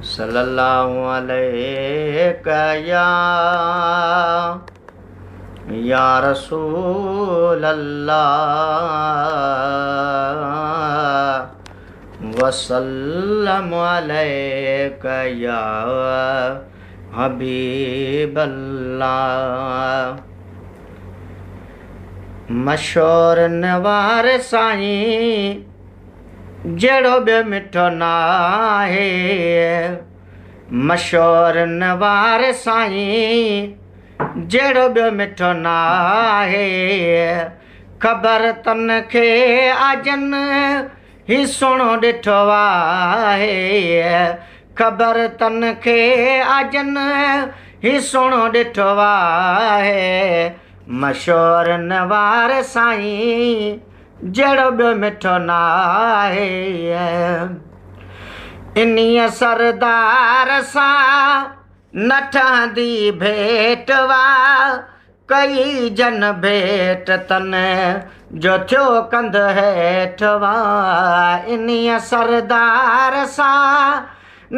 صلي الله عليڪ يا يا رسول الله وسلم عليڪ يا حبيب الله. مشهور نوار سائين جهڙو ٻيو مٺو ناهي. مشهور نوار سائين جهڙو ٻيو مٺو ناهي. خبر تن کي آجن هي سهڻو ڏٺو آهي. خبر تن کي آجن هي سهڻو ڏٺو آهي. مشهور نوار سائين جهڙو ٻيو مٺو ناهي. انهيء سردار سان نه ٺهندي ڀيٽ وا، ڪئي جن ڀيٽ تن جو ٿيو ڪنڌ هيٺ وا. انهيء سردار سان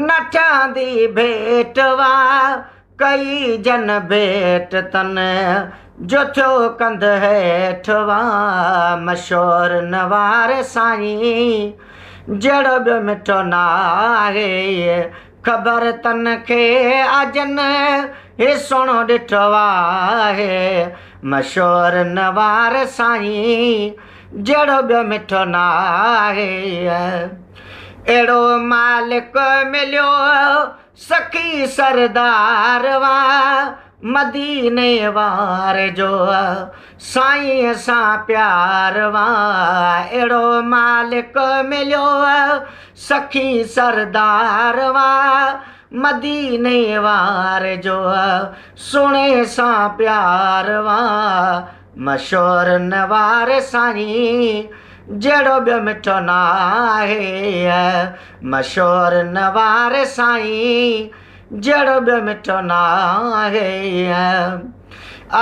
نه ٺهندي ڀيٽ وا، ڪئي جن ڀيٽ تن جو ٿيو ڪنڌ هيٺ وا. مشهور نوار سائين جهڙو ٻيو مٺو ناهي. خبر تن کي آجن هي سهڻو ڏٺو آهي. مشهور نوار سائين جهڙو ٻيو مٺو ناهي. اهڙو مالڪ مليو سخي سردار وا، مديني واري جو سائين سان پيار وا. اهڙو مالڪ مليو سخي سردار وا، مديني واري جو سهڻي سان پيار وا. مشهور نوار سائين جهڙو ٻيو مٺو ناهي. مشهور نوار سائين جهڙو ٻيو مٺو ناهي.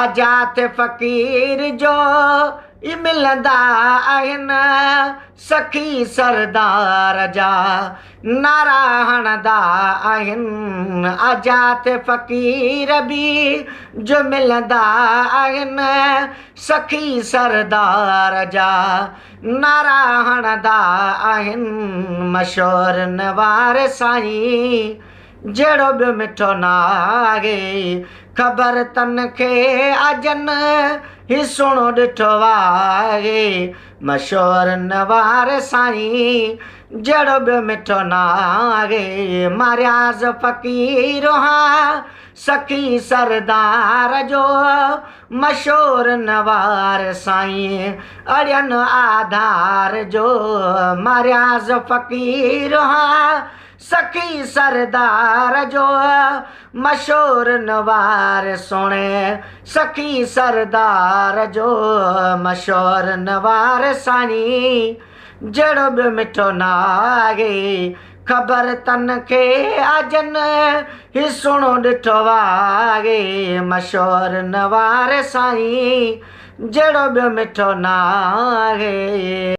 آزاد فقير جو ئي ملندا آهن، سخي سردار جا نعرا هڻندا آهن. آزاد فقير به جو ملندا آهن، سخي سردار جا نعرا هڻندا آهن. مشهور نوار سائين جهڙو ٻيو مٺو ناهي. خبر تن کي آجن هي سهڻو ڏٺو آهي. مشهور نوار سائين جهڙو ٻيو مٺو ناهي. مارياز فقير هان سخي سردار جو، مشهور نوار سائين اڙين آڌار جو. مارياز فقير هان سخي سردار جو، مشهور نوار سهڻي سخي سردار جو. مشهور نوار سائين جهڙو ٻيو مٺو ناهي. خبر تن کي آجن هي سهڻو ڏٺو آهي. مشهور نوار سائين جهڙو ٻيو مٺو ناهي.